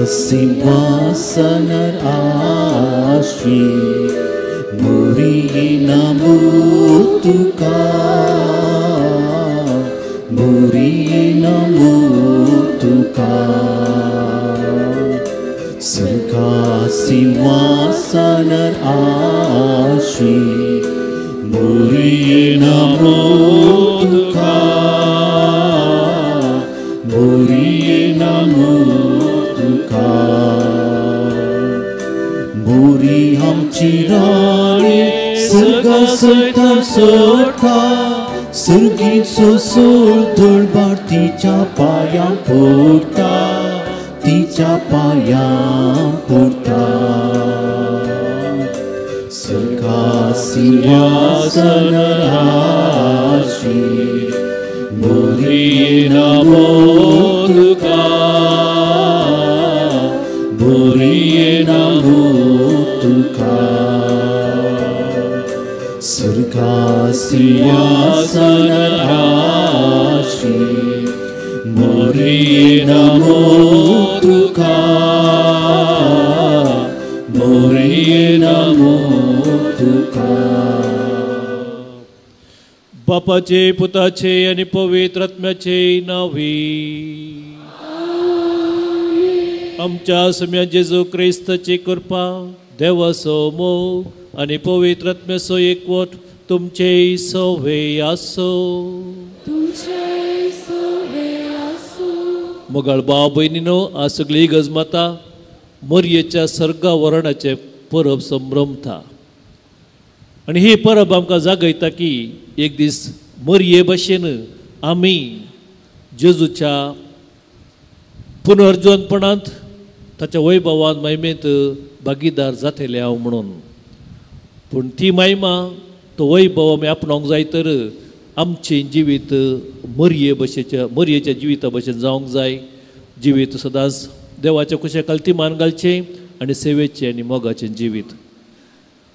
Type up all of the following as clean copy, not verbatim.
सिंहासनार आशी मोरी नमो तुका मोरी नमो तुका स्वर्गा सिंहासनार आशी मोरी नमो तुका मोरी नमो तुका मोरी आमची राणी स्वर्गा सैतान सोडटा सुर्गीचो सोड धुळभार तिच्या पांयां पुरता तिच्या पांयां पुरता स्वर्गा सिंहासनार आशी मोरी नमो तुका मोरी नमो तुका स्वर्गा सिंहासनार आशी मोरी नमो तुका मोरी नमो तुका. बापाचे पुताचे आनी पवित्र आत्म्याचे नांवी आमच्या सम्या जेजू क्रिस्ताची कृपा देवाचो मोग आनी पवित्र आत्म्याचो एकवट तुमचे सवे आसो. मोगाळ भाव भयणीनो, आज सगळी गजमाता मोरयेच्या सर्गा वरणाचे परब संभ्रमता आनी ही परब आमकां जागयता की एक दीस मोरये भशेन आमी जेजूच्या पुनर्जनपणांत ताच्या वैभवान महिमेंत भागीदार जातले हांव म्हणून. पूण ती महिमा तो वैभव आमी आपणावंक जाय तर आमचें जिवीत मोरये भशेच्या मोरयेच्या जिविता भशेन जावंक जाय. जिवीत सदांच देवाच्या कुशे खालती मान घालचें आनी सेवेचें आनी मोगाचें जिवीत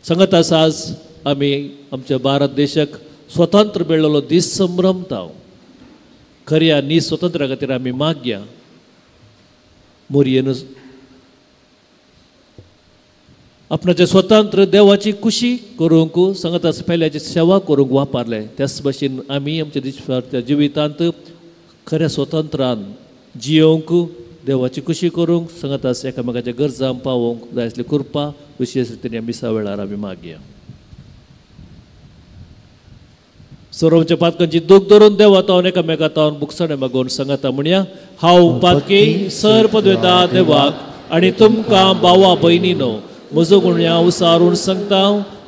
सांगत आसा. आज आमी आमच्या भारत देशाक स्वतंत्र मेळ्ळो दीस संभ्रमता. खऱ्या नी स्वतंत्रा खातीर आमी मागया. मोरयेन आपणाचें स्वतंत्र देवाची कुशी करूंक सांगत आसा पेल्याची सेवा करूंक वापरलें. त्याच भशेन आमी आमच्या दिसच्या जिवितांत खऱ्या स्वतंत्रान जियोवंक देवाची कुशी करूंक सांगत आसा एकामेकाच्या गरजांक पावोवंक जाय आसली कृपा विशेश रितीन ह्या मिसा वेळार आमी मागया. सर्वांच्या पातकांची दूख धरून देवा तावन एकामेका तावन बुकसाणें मागून सांगता म्हणया. हांव पातकी सर पदवेता देवाक आनी तुमकां भावा भयणीनो म्हजो गुण्या उसारून सांगता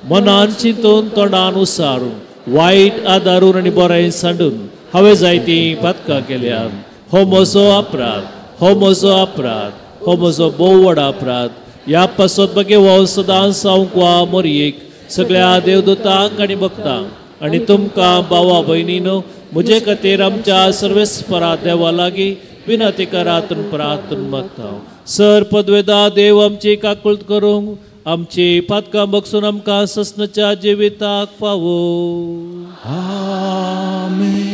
मनान चिंतून तोंडान उसारून वायट आदारून आनी बरें सांडून हांवें जायतीं पातकां केल्यात. हो म्हजो अपराध, हो म्हजो अपराध, हो म्हजो भोव व्हड अपराध. ह्या पासत बगे सदांच हांव वा मोरयेक सगळ्या देवदूतांक आनी भक्तांक आनी तुमकां भावा भयणीनो म्हजे खातीर आमच्या सर्वेस्परा देवा लागीं विनंती करात प्रार्थना मागता. सर पदवेदा देव आमची काकुळट करूंक आमची पातकां बगसून आमकां ससनाच्या जिविताक फावो. आमेन.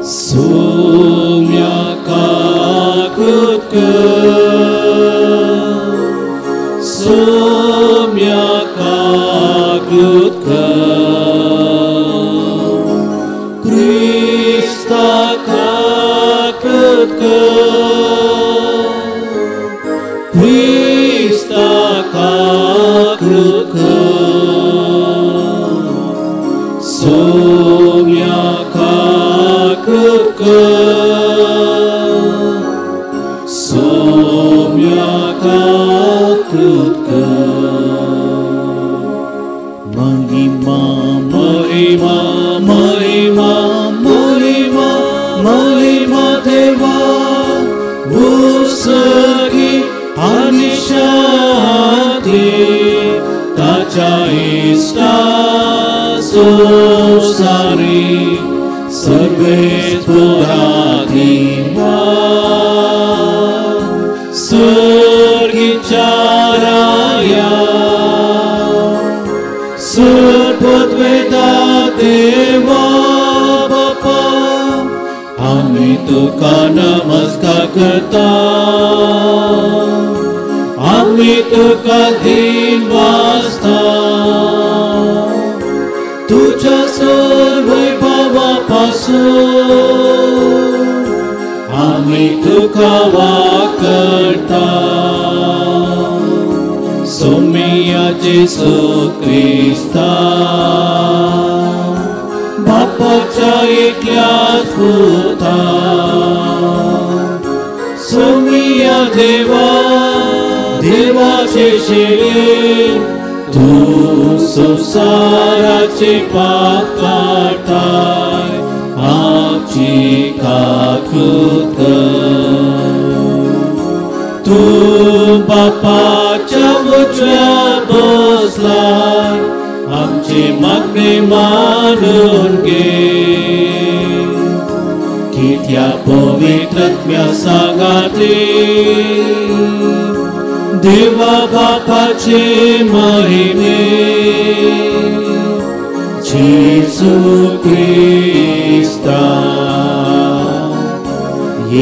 सोम्या काकुळट कर, सोम्या काकुळट कर, क्रिस्ता काकुळट कर, क्रिस्ता काकुळट कर, सोम्या काकुळट कर, सोम्या काकुळट कर. महिमा महिमा महिमा महिमा महिमा देवा उसकी आनी शांती ताच्या इश्टा संवसारी सगळेच पुराधिमा सर्गीच्या राया. पदवेदा देवा बापा आमी तुका नमस्कार करता आमी तुका धीन वासता तुझ्या सर्वैभवा पासून आमी तुका वाकरता सोमिया जेसू क्रिस्ता बापाच्या एकल्याच पुता सोमिया देवा देवाचे शिरे तूं संवसाराचे पाप काडटाय आमची काकूत कर तूं बापाच्या उजव्या बसलाय आमची मागणी मानून घे कित्या पवित्र आत्म्या सांगाती देवा बापाचे महिमे जेजू क्रिस्ता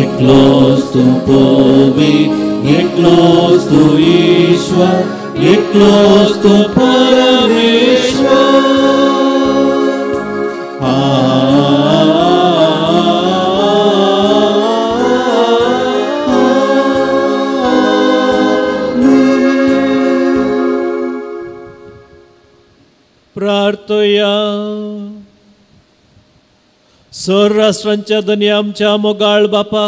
एकलोच तूं पवित्र एकलोच तूं ईश्वर एकलोच तूं परमेश्वर. प्रार्थया. सर राष्ट्रांच्या धनी आमच्या मोगाळ बापा,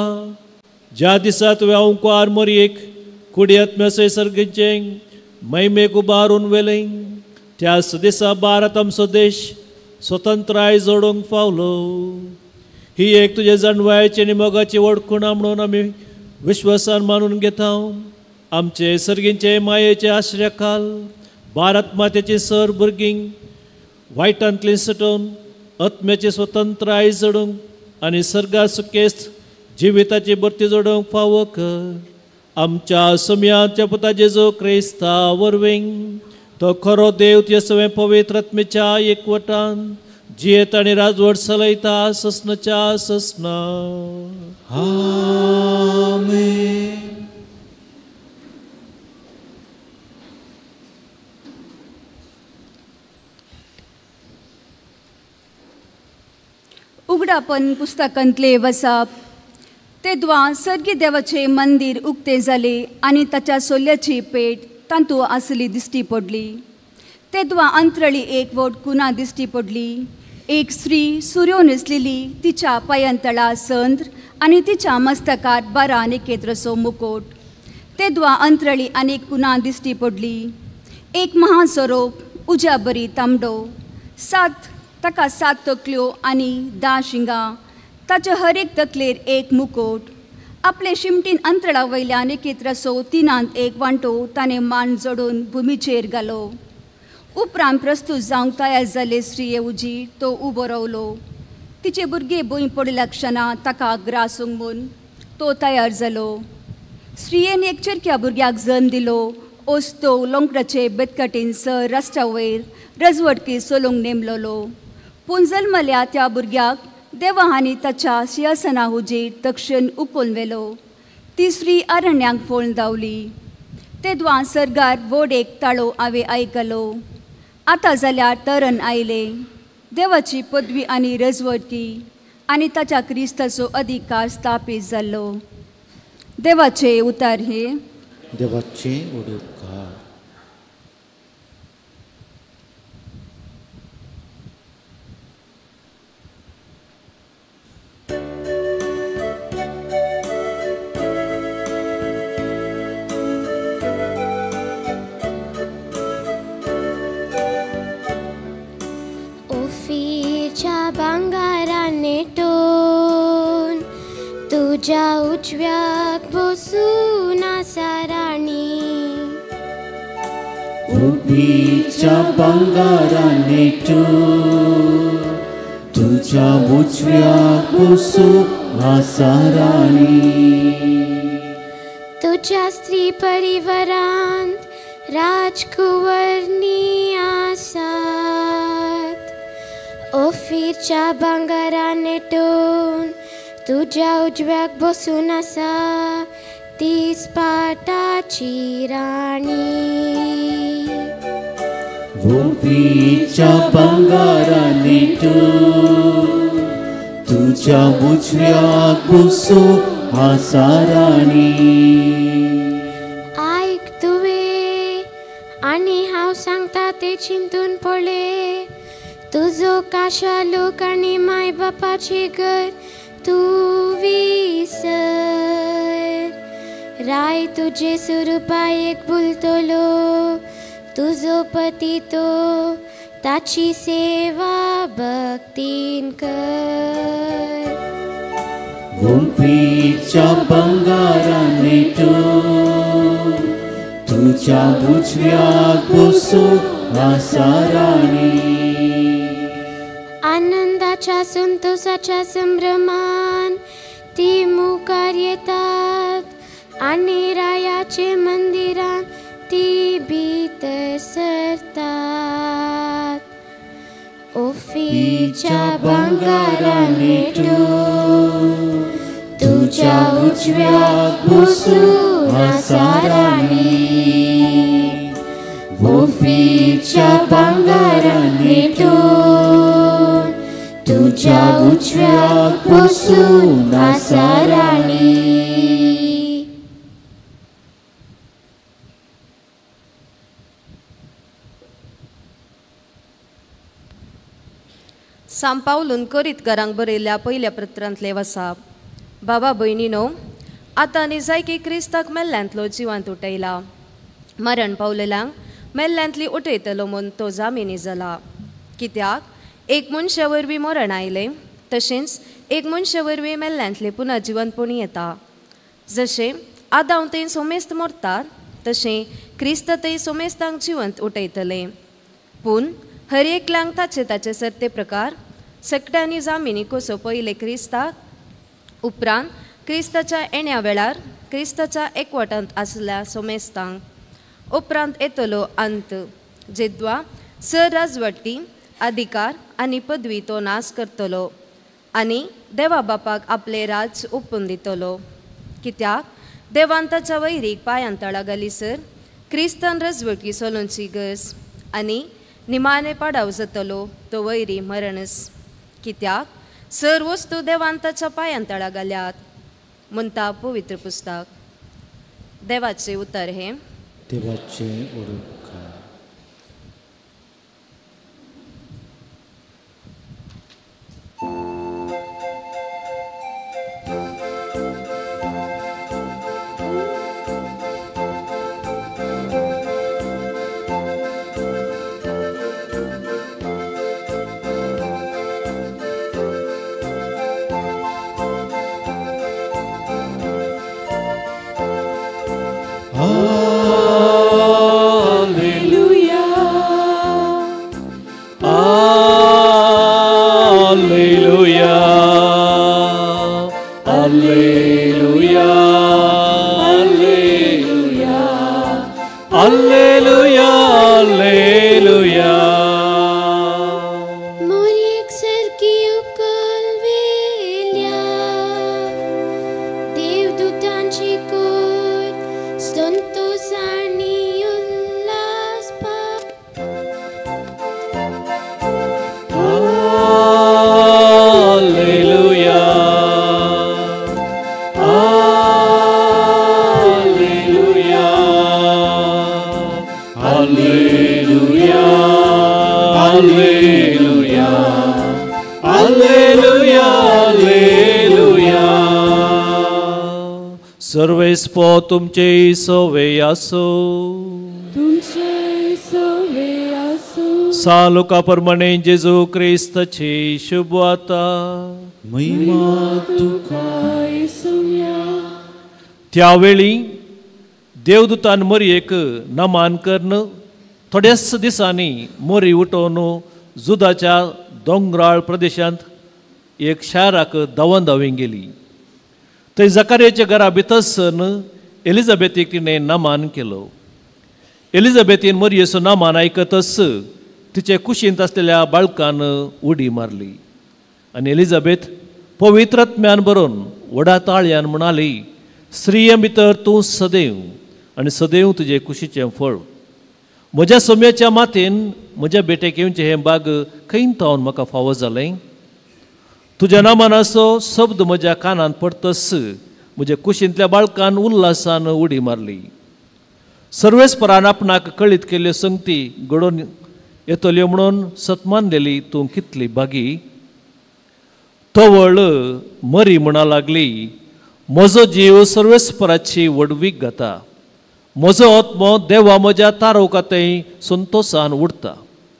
ज्या दिसा तुवें अंकुआर मोरयेक कुडी आत्म्यासय सर्गीचें महिमेक उबारून व्हेलें त्याच दिसा भारत आमचो देश स्वतंत्राय जोडूंक पावलो. ही एक तुजे जाणवायची आनी मोगाची वळखुणा म्हणून आमी विश्वासान मानून घेता. आमचे सर्गींचे मायेचे आश्र्याखाल भारत मातेची सर भुरगीं वायटांतली सुटून आत्म्याची स्वतंत्राय जोडूंक आनी सर्गा सुकेस्त जिविताची भरती जोडूंक फावो कर. आमच्या सोम्याच्या पुता जेजू क्रिस्ता वरवीं तो खरो देव तुजे सवें पवित्र आत्मेच्या एकवटान जियेत आनी राजवट चलयता ससनाच्या ससना. आमेन. उगडापन पुस्तकांतले वसाप. तेद्वा सर्गी देवाचे मंदिर उक्ते जाले आनी ताच्या सोल्याची पेट तांतू आसली दिश्टी पडली. तेद्वा अंतरळी एक व्हड कुना दिश्टी पडली. एक स्त्री सुर्यो न्हेसलेली, तिच्या पांयांतळा संद्र आनी तिच्या मस्तकार 12 नखेत्राचो मुकोट. तेद्वा अंतरळी आनी कुना दिश्टी पडली. एक महासरोप उज्या बरी तांबडो, ताका 7 तकल्यो आनी 10 शिंगां, ताच्या हर एक तकलेर एक मुकोट. आपले शिमटीन अंतराळा वयल्या नखेत्राचो 1/3 वांटो ताणें मान जोडून भुमीचेर घालो. उपरांत प्रस्तूत जावंक तयार जाल्ले स्त्रिये उजी तो उबो रावलो. तिचे भुरगे भूंय पडिल्ल्या क्षणा ताका ग्रासूंक म्हूण तो तयार जालो. स्त्रियेन एक चेरक्या भुरग्याक जल्म दिलो. ओस्तो लोंकडाचे बेतकटीन सर रस्त्या वयर रजवटकी सोलूंक नेमलोलो. पूण जल्मल्या त्या भुरग्याक देवा आनी ताच्या सिंहासना हुजीर दक्षिण उखलून व्हेलो. तिसरी अरण्यांक फोळून धांवली. तेद्वा सर्गार व्हड एक ताळो हांवें आयकलो. आतां जाल्यार तरण आयलें. देवाची पदवी आनी रजवटकी आनी ताच्या क्रिस्ताचो अधिकार स्थापीत जाल्लो. देवाचे उतार हे देवाचे उडकार. तुज्या उजव्याक बसून आसा राणी, उबीच्या भांगाराने तूं तुज्या उजव्याक बसून आसा राणी. तुज्या स्त्री परिवारांत राजकुंवरनी आसात. ओफीरच्या भांगरा नेटून तुज्या उजव्याक बसून आसा ती स्पाटाची राणी. ओफीरच्या भांगरा नेटून तुज्या उजव्याक बसून आसा राणी. आयक तुवें आनी हांव सांगता तें चिंतून पळय, तुजो काशा लोक आनी माय बापाचे घर तूं विसर. राय तुजे सुरुपायेक भुलतलो, तुजो पती तो ताची सेवा भक्तीन कर. ओफीरच्या भांगरा नेटून तुज्या उजव्याक बसून आसा राणी. आनंदाच्या संतोषाच्या संभ्रमान ती मुखार येतात आनी रायाचे मंदिरान ती भितर सरतात. ओफीरच्या भांगरा नेटून तुज्या उजव्याक बसून आसा राणी. ओफीरच्या भांगरा नेटून तुज्या उजव्याक बसून आसा राणी. सांपावलून करीतकारांक बरयल्ल्या पयल्या पत्रांतले वसाप. बाबा भयणीनो, आतां निजायकी क्रिस्ताक मेल्ल्यांतलो जिवांत उठयला, मरण पावलेल्यांक मेल्ल्यांतली उठयतलो म्हूण तो जामिनी जाला. कित्याक एक मनशा वरवीं मरण आयलें, तशेंच एक मनशा वरवीं मेल्ल्यांतलें पुनः जिवंतपणी येता. जशें आदांव थंय सोमेस्त मरतात, तशें क्रिस्त थंय सोमेस्तांक जिवंत उठयतलें. पूण हर एकल्यांक ताचे ताचे सरते प्रकार सगळ्यांनी जामिनी कसो पयले क्रिस्ताक, उपरांत क्रिस्ताच्या येण्या वेळार क्रिस्ताच्या एकवटांत आसल्या सोमेस्तांक, उपरांत येतलो अंत जेद्वा सर राजवटी अधिकार आनी पदवी तो नाश करतलो आनी देवा बापाक आपलें राज्य ओपून दितलो. कित्याक देवान ताच्या वैरीक पांयां तळा घाली सर क्रिस्तान रजवटकी सोलोंची गरज आनी निमाणे पाडाव जातलो तो वैरी मरणस. कित्याक सर वस्तू देवान ताच्या पांयां तळा घाल्यात म्हणटा पवित्र पुस्तक. देवाचें उतर हें. देवाचें उरूप. सर्वेस्पो तुमचे सवे आसो, तुमचे सवे आसो. सालुका प्रमाणे जेजू क्रिस्ताची शुभ आता. महिमा तुका येसुया. त्यावेळी देवदूतान मरयेक नमान करून थोड्याच दिसांनी मोरी उठोवन जुदाच्या दोंगराळ प्रदेशांत एक शाराक धांवन धांवी गेली. थंय जकारियाच्या घरा भितरसन एलिझाबेथीक तिणें नमान केलो. एलिझाबेथीन मरयेचो नमान आयकतच तिचे कुशींत आसलेल्या बाळकान उडी मारली आनी एलिझाबेथ पवित्र आत्म्यान बरोवन व्हडा ताळयान म्हणाली, स्त्रिये भितर तूं सदैव आनी सदैव तुजे कुशीचें फळ. म्हज्या सोम्याच्या मातेन म्हज्या बेटेक येवचें हें बाग खंय तावन म्हाका फावो जालें? तुज्या नामानाचो शब्द म्हज्या कानांत पडतस म्हज्या कुशींतल्या बाळकान उल्हासान उडी मारली. सर्वेस्परान आपणाक कळीत केल्ल्यो संगती घडोवन येतल्यो म्हणून सतमानलेली तूं कितली बागी. तवळ मरी म्हणा लागली, म्हजो जीव सर्वेस्पराची व्हडवीक गाता, म्हजो आत्मो देवा म्हज्या तारोकातय संतोसान उडता.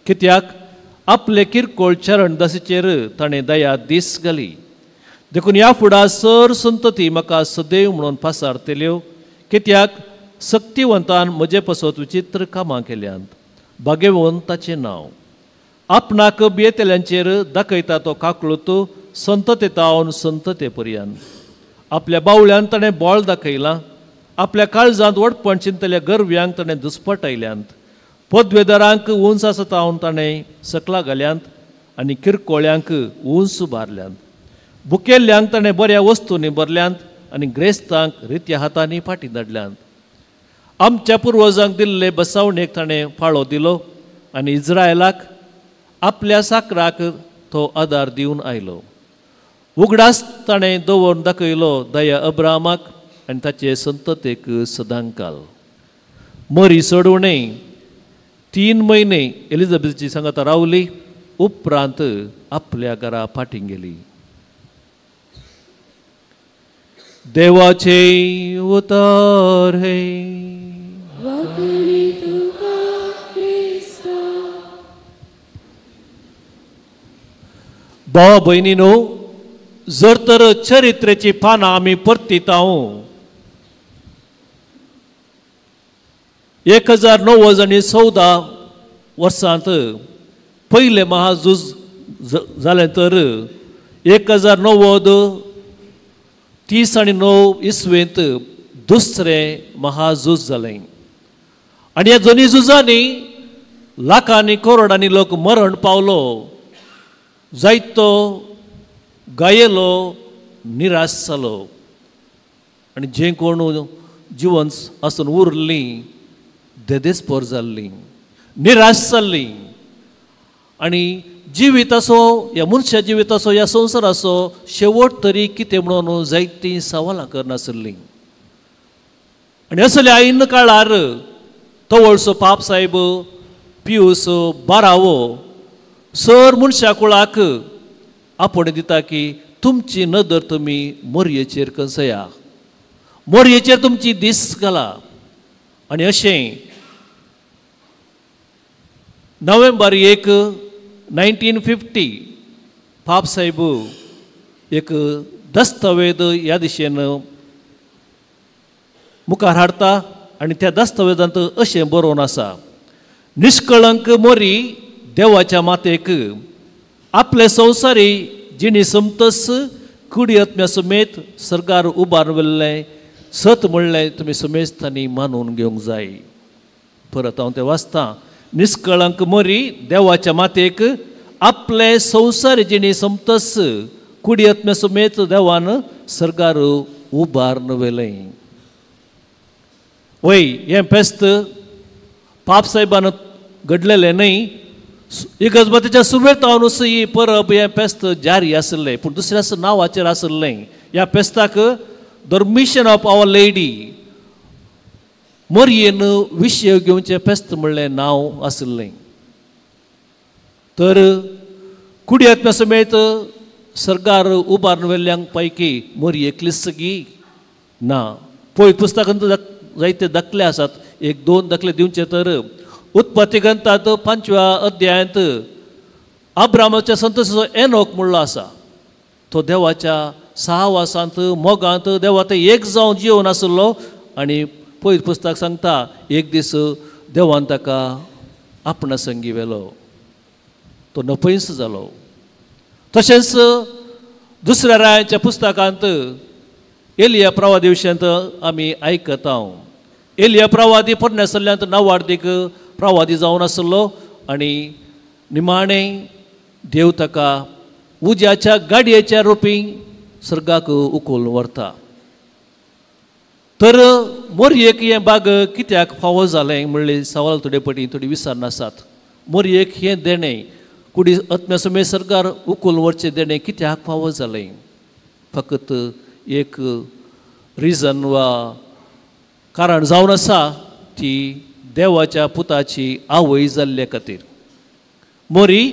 कित्याक आपले किरकोळ चरण दसेचेर ताणें दया दीस घाली. देखून ह्या फुडा सर संतती म्हाका सदैव म्हणून पासारतल्यो. कित्याक सक्तिवंतान म्हजे पसत विचित्र कामां केल्यांत. भाग्यवंत ताचें नांव. आपणाक भियेतल्यांचेर दाखयता तो काकळूत संतते तावन संतते पर्यंत. आपल्या बावळ्यान ताणें बळ दाखयलां, आपल्या काळजांत व्हडपण चिंतल्या गर्व्यांक ताणें दुस्पटायल्यांत. पदवेदारांक उंच आसा तावन ताणें सकला घाल्यांत आनी किरकोळ्यांक उंच उबारल्यांत. बुकेल्ल्यांक ताणें बऱ्या वस्तूंनी भरल्यांत आनी ग्रेस्तांक रित्या हातांनी फाटीं धाडल्यांत. आमच्या पुर्वजांक दिल्ले बसावणेक ताणें फाळो दिलो आनी इज्रायलाक आपल्या साकराक तो आदार दिवन आयलो. उगडास ताणें दवरून दाखयलो दया अब्रामाक आनी ताचे संततेक सदांकाल. मरी सोडवणे 3 म्हयने एलिझाबेथची सांगाता रावली. उपरांत आपल्या घरा फाटीं गेली. देवाचे उतर हे. भावा भयणीनो, जर तर चरित्रेची पानां आमी परतितांव 1094 वर्सांत पयलें महाझूज जालें तर 1939 इसवेंत दुसरें महाझूज जालें. आनी ह्या दोनी झुजांनी लाखांनी करोडांनी लोक मरण पावलो, जायतो गायलो, निराश जालो आनी जें कोण जिवन आसून उरलीं देदेस्पोर जाल्लीं, निराश जाल्लीं. आनी जिविताचो ह्या मनशा जिविताचो ह्या संवसाराचो शेवट तरी कितें म्हणून जायतीं सवालां करनासलीं. आनी असल्या ऐन काळार तवळसो पाप साहेब पियूस बारावो सर मनशा कुळाक आपोवणें दिता की तुमची नदर तुमी मोरयेचेर कंसया, मोरयेचेर तुमची दीस घाला. आनी अशें नोव्हेंबर 1, 1950 पाप साहेब एक दस्तावेद ह्या दिशेन मुखार हाडटा आनी त्या दस्तावेजांत अशें बरोवन आसा, निष्कळंक मोरी देवाच्या मातेक आपले संवसारी जिणी समतस कुडी आत्म्या समेत सरकार उबार व्हेल्लें सत म्हणलें तुमी समेस्तांनी मानून घेवंक जाय. परत हांव तें वाचतां. निष्कळंक मोरी देवाच्या मातेक आपले संवसारी जिणी समतस कुडी आत्म्या समेत देवान सरकार उबारून व्हेलें. वय हें फेस्त पाप साहेबान घडलेलें न्हय, इगर्जमातेच्या सुरवेतावनूच ही परब हें फेस्त जारी आशिल्लें, पूण दुसऱ्याच नांवाचेर आशिल्लें. ह्या फेस्ताक the mission of our lady मोरयेन विशय घेवचें फेस्त म्हणलें नांव आशिल्लें. तर कुडी आत्म्या समेत सरकार उबारून व्हेल्ल्यांक पैकी मोरी एकलीच गी ना. पळय पुस्तकांत जायते दाखले आसात, 1-2 दाखले दिवचे तर उत्पत्ती ग्रंथांत 5व्या अध्यायांत अब्रामाच्या संतोषाचो एनोक म्हणलो आसा. तो देवाच्या सहावासांत मोगांत देवा ते एक जावन जिवन आसलो आनी पयलीं पुस्तक सांगता एक दीस देवान ताका आपणा संगी व्हेलो, तो नपयस जालो. तशेंच दुसऱ्या रायांच्या पुस्तकांत एलिया प्रवादी विशयांत आमी आयकता. एलिया प्रवादी पोरण्या सल्ल्यांत नावार्दीक प्रवादी जावन आसलो आनी निमाणें देव ताका उज्याच्या गाडयेच्या रुपी सर्गाक उखलून व्हरता. तर मोरयेक हें बाग कित्याक फावो जालें म्हणलें सवाल थोडे पटी थोडी विचार नासात. मोरयेक हें देणें कुडी आत्म्या समेत सरकार उखलून व्हरचें देणें कित्याक फावो जालें? फकत एक रिजन वा कारण जावन आसा ती देवाच्या पुताची आवय जाल्ले खातीर. मोरी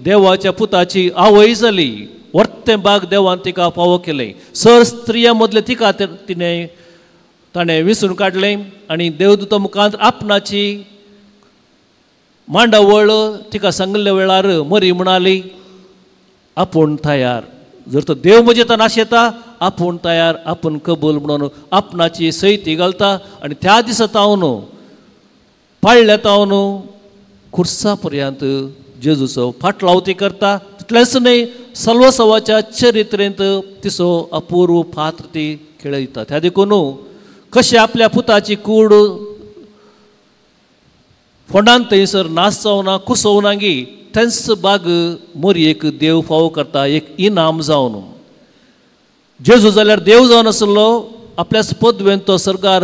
देवाच्या पुताची आवय जाली. वर्तें बाग देवान तिका फावो केलें. सर स्त्रियां मदलें तिका तिणें ताणें विसरून काडलें आनी देवदूता मुखांत आपणाची मांडावळ तिका सांगिल्ल्या वेळार मोरी म्हणाली आपूण तयार. जर तो देव म्हजें तर नाशेता आपूण तयार आपूण कबूल म्हणून आपणाची सय ती घालता आनी त्या दिसा तावन पाळल्या तावन खुर्सा पर्यंत जेजूचो फाटलाव ती करता. तितलेंच न्हय सल्वसवाच्या चरित्रेंत तिचो अपूर्व पात्र ती खेळयता. त्या देखून कशें आपल्या पुताची कूड फोंडान थंयसर नाश जावना कुसोवना गी तेंच बाग मोरयेक देव फावो करता एक इनाम जावन. जेजू जाल्यार देव जावन आसलो आपल्याच पदवेन तो सरकार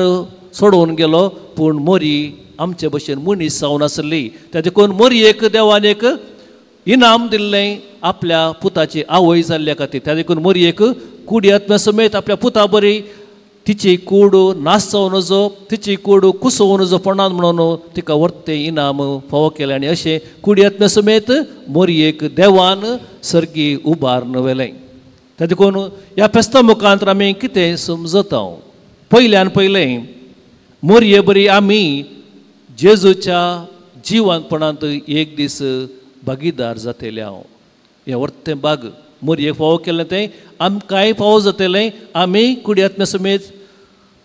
सोडोवन गेलो पूण मोरी आमचे भशेन मनीस जावन आसली. त्या देखून मोरयेक देवान एक इनाम दिल्लें आपल्या पुताची आवय जाल्ल्या खातीर. त्या देखून मोरयेक कुडी आत्म्या समेत आपल्या पुता बरी तिची कूड नाश जावं नजो तिची कूड कुसोवं नजो फोंडान म्हणून तिका वर्तें इनाम फावो केलें आनी अशें कुडी आत्म्या समेत मोरयेक देवान सर्गी उबारून व्हेलें. त्या देखून ह्या फेस्ता मुखांत आमी कितें समजता? पयल्यान पयलें मोरये बरी आमी जेजूच्या जिवनपणांत एक दीस भागीदार जातले. हांव हें वर्तें बाग मोरयेक फावो केलें तें आमकांय फावो जातलें. आमी कुडी आत्म्या समेत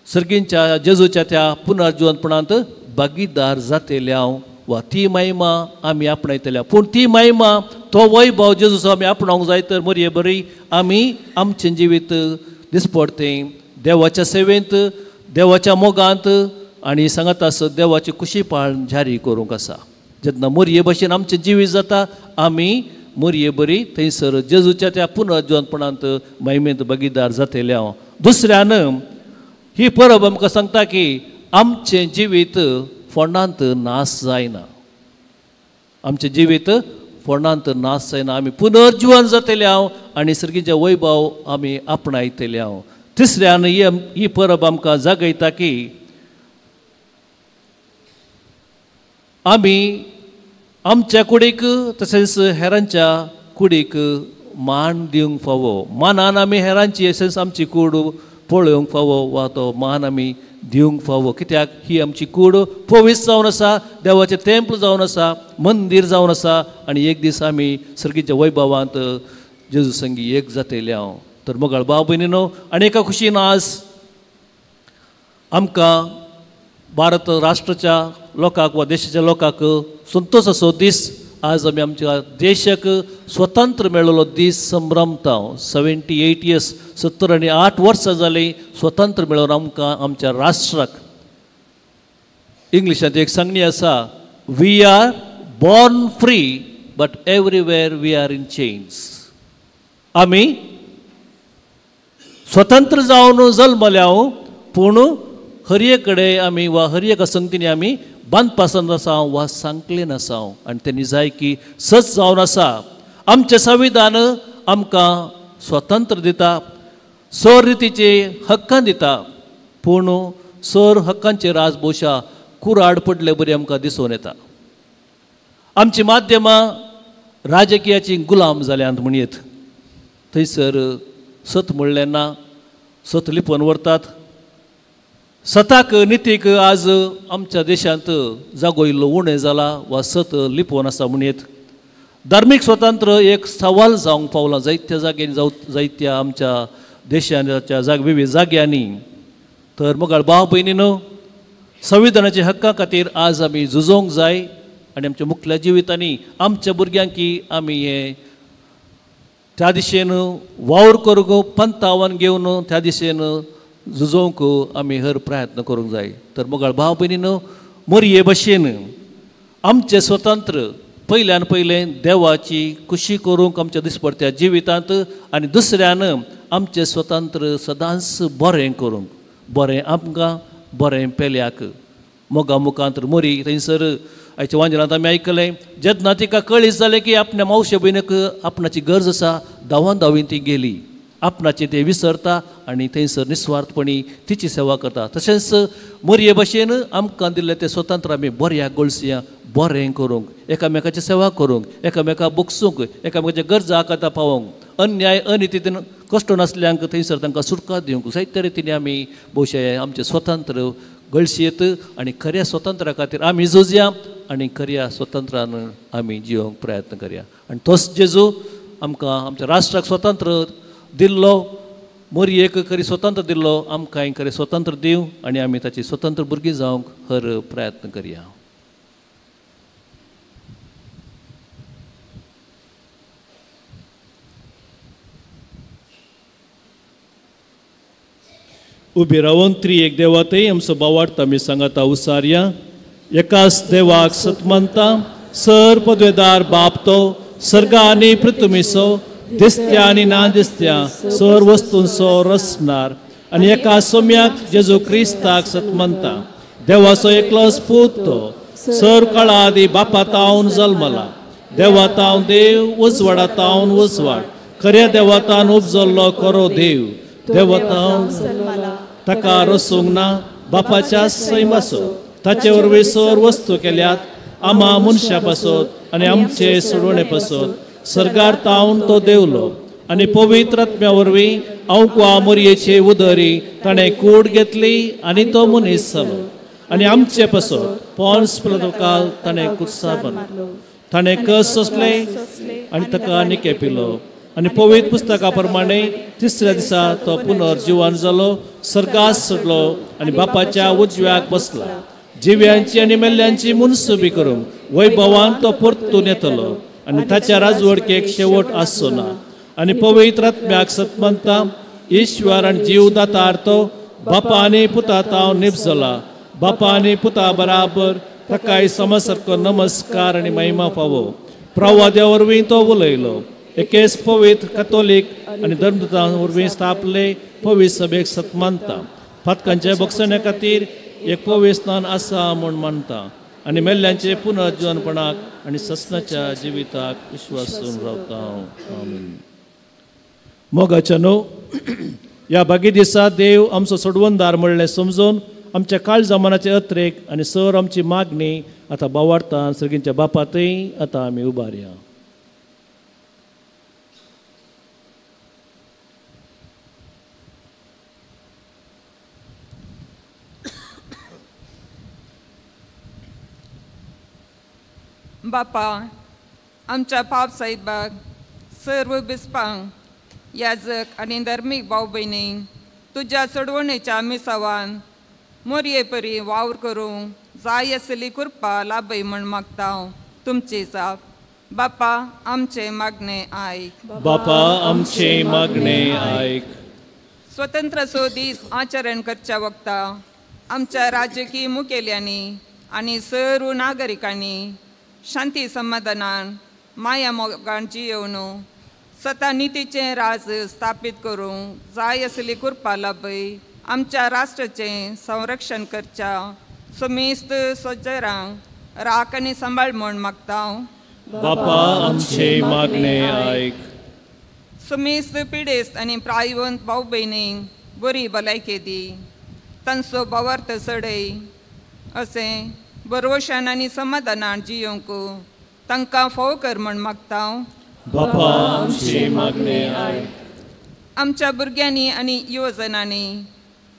सर्गींच्या जेजूच्या त्या पुनर्जिवनपणांत भागीदार जातले हांव वा ती महिमा आमी आपणायतल्या. पूण ती महिमा तो वैभव जेजूचो आमी आपणावंक जाय तर मोरये बरी आमी आमचें जिवीत दिसपडतें देवाच्या सेवेंत देवाच्या मोगांत आनी सांगत आसत देवाची कुशी पाळण जारी करूंक आसा. जेन्ना मोरये भशेन आमचें जिवीत जाता आमी मोरये बरी थंयसर जेजूच्या त्या पुनर्जिवनपणांत महिमेंत भागीदार जातले हांव. दुसऱ्यान ही परब आमकां सांगता की आमचें जिवीत फोंडांत नाश जायना. आमचें जिवीत फोंडांत नाश जायना. आमी पुनर्जिवन जातले हांव आनी सर्गीचे वैभव आमी आपणायतले हांव. तिसऱ्यान ही परब आमकां जागयता की आमी आमच्या कुडीक तशेंच हेरांच्या कुडीक मान दिवंक फावो. मानान आमी हेरांची तशेंच आमची कूड पळोवंक फावो वा तो मान आमी दिवंक फावो. कित्याक ही आमची कूड पवित्र जावन आसा, देवाचें तेंपल जावन आसा, मंदीर जावन आसा आनी एक दीस आमी सर्गीच्या वैभवांत जेजू संगी एक जातले हांव. तर मोगाळ भाव भयणीनो आनी एका खुशीन आज आमकां भारत राष्ट्राच्या लोकांक वा देशाच्या लोकांक संतोषाचो दीस आज आमी आमच्या देशाक स्वतंत्र मेळिल्लो दीस संभ्रमता. 78 इयर्स 78 वर्सां जालीं स्वतंत्र मेळोवन आमकां आमच्या राष्ट्राक. इंग्लिशांत एक सांगणी आसा, we are born free but everywhere we are in chains. आमी स्वतंत्र जावन जल्मल्या पूण हरये कडेन आमी वा हर एका संगतीनी आमी बांदपासान आसा वा सांकलेन आसा आनी तें निजायकी सच जावन आसा. आमचें संविधान आमकां स्वतंत्र दिता, सर रितीचे हक्कां दिता पूण सर हक्कांचेर आज भोवशा कुराड पडले बरी आमकां दिसून येता. आमची माध्यमां राजकीयाची गुलाम जाल्यांत म्हणयेत. थंयसर सत म्हणलें ना, सत लिपोवन व्हरतात. सताक नितीक आज आमच्या देशांत जागो इल्लो उणें जाला वा सत लिपोवन आसा म्हणयेत. धार्मीक स्वतंत्र एक सवाल जावंक पावला जायत्या जाग्यांनी जावं जायत्या आमच्या देशाच्या विविध जाग्यांनी. तर मोगाळ भाव भयणीनो संविधानाच्या हक्का खातीर आज आमी झुजोवंक जाय आनी आमच्या मुखल्या जिवितांनी आमच्या भुरग्यांकी आमी हें त्या दिशेन वावर करूंक पंतावन घेवन त्या दिशेन झुजोवंक आमी हर प्रयत्न करूंक जाय. तर मोगाळ भाव भयणीनो मोरये भशेन आमचें स्वतंत्र पयल्यान पयलें देवाची खुशी करूंक आमच्या दिसपडत्या जिवितांत आनी दुसऱ्यान आमचें स्वतंत्र सदांच बरें करूंक, बरें आमकां बरें पेल्याक. मोगा मुखांत मोरी थंयसर आयच्या वांजेलांत आमी आयकलें, जेन्ना तिका कळीत जालें की आपल्या मावशे भयणीक आपणाची गरज आसा, धांवन धांवीन ती गेली, आपणाचें तें विसरता आनी थंयसर निस्वार्थपणी तिची सेवा करता. तशेंच मोरये भशेन आमकां दिल्लें तें स्वतंत्र आमी बऱ्याक गळसया, बरें करूंक, एकामेकाची सेवा करूंक, एकामेका बगसूंक, एकामेकाच्या गरजा आकाता पावोवंक, अन्याय अनितीन कश्ट नासल्यांक थंयसर तांकां सुटका दिवंक, जायते रितीन आमी भोवशा आमचें स्वतंत्र गळसयेत आनी खऱ्या स्वतंत्रा खातीर आमी झुजया आनी खऱ्या स्वतंत्रान आमी जिवंक प्रयत्न करया. आनी तोच जेजू आमकां आमच्या राष्ट्राक स्वतंत्र दिल्लो, मोरयेक खरी स्वतंत्र दिल्लो, आमकांय खरें स्वतंत्र दिवं आनी आमी ताची स्वतंत्र भुरगीं जावंक हर प्रयत्न करया. उबी रावन त्री एक देवातय आमचो बावार्थ आमी सांगाता उसारया. एकाच देवाक सतमनता, सर पदवेदार बाप तो, सर्गा आनी पृथ्वीचो, दिसत्या आनी ना दिसत्या सर वस्तूंचो रचणार, आनी एका सोम्याक जेजू क्रिस्ताक सतमनता, देवाचो एकलोच पूत तो, सर काळा आदी बापा तावन जल्मला, देवा तावन देव, उजवाडा तावन उजवाड, खऱ्या देवातान उपजल्लो खरो देव, देवतावन ताका रसूंक ना, बापाच्या सैमाचो, ताचे वरवीं सर वस्तू केल्यात, आमा मनशा पासत आनी आमचे सोडवणे पासत सर्गार तावन तो देवलो आनी पवित्र आत्म्या वरवीं अवक्वा मोरयेचे उदरी ताणें कूड घेतली आनी तो मनीस जालो आनी आमचे पासत पोन्स पिलातोकाल ताणें कुर्सार बांदलो, ताणें कस सोंसले आनी ताका निके पिलो आनी पवित्र पुस्तका प्रमाणे तिसऱ्या दिसा तो पुनर्जिवन जालो, सर्गास सोडलो आनी बापाच्या उजव्याक बसला, जिव्यांची आनी मेल्ल्यांची मुनसुबी करूंक वैभवान तो परतून येतलो आनी ताच्या राजवडकेक शेवट आसचो ना. आनी पवित्र आत्म्याक सतमनता, ईश्वर आनी जीव दातार तो बापा आनी पुता तावन निपजला, बापा आनी पुता बराबर ताकाय समसारको नमस्कार आनी महिमा फावो. प्रवाद्या वरवीं तो उलयलो, एकेच पवित्र कथोलीक आनी धर्मदूतां वरवीं स्थापले पवित्र सभेक सतमानता, फातकांच्या बक्षण्या खातीर एक पवित्र स्नान आसा म्हूण मानता आनी मेल्ल्यांचे पुनर्जीवनपणाक आनी ससनाच्या जिविताक विश्वासून रावता. आमेन. मोगाच्या न्हू ह्या बागी दिसा देव आमचो सोडवणदार म्हणलें समजून आमच्या काळजा मनाचे अत्रेक आनी सर आमची मागणी आतां बावार्तान सर्गींच्या बापातय आतां आमी उबारया. बापा, आमच्या पाप साहेबाक, सर्व बिस्पांक, याजक आनी धर्मीक भाव भयणींक तुज्या सोडवणेच्या मिसावान मोरये परी वावर करूंक जाय आसली कृपा लाभय म्हण मागता. तुमची जाप. बापा आमचें मागणें आयक. बापा आमचें मागणें आयक. स्वतंत्र सो दीस आचरण करच्या वखता आमच्या राजकीय मुखेल्यांनी आनी सर्व नागरिकांनी शांती समाधानान माया मोगान जियोवन सता नितीचें राज स्थापीत करूंक जाय आसली कृपा लाभय. आमच्या राष्ट्राचें संरक्षण करच्या समेस्त सोजरांक राख आनी सांबाळ म्हूण मागता. बापा आमचें मागणें आयक. समेस्त पिडेस्त आनी प्रायवंत भाव भयणींक बरी भलायकी दी, तांचो भावार्थ चडय अशें बरवशान आनी समाधानान जियोंक तांकां फोव कर म्हूण मागता. बापा आमचें मागणें आयक. आमच्या भुरग्यांनी आनी युवजनांनी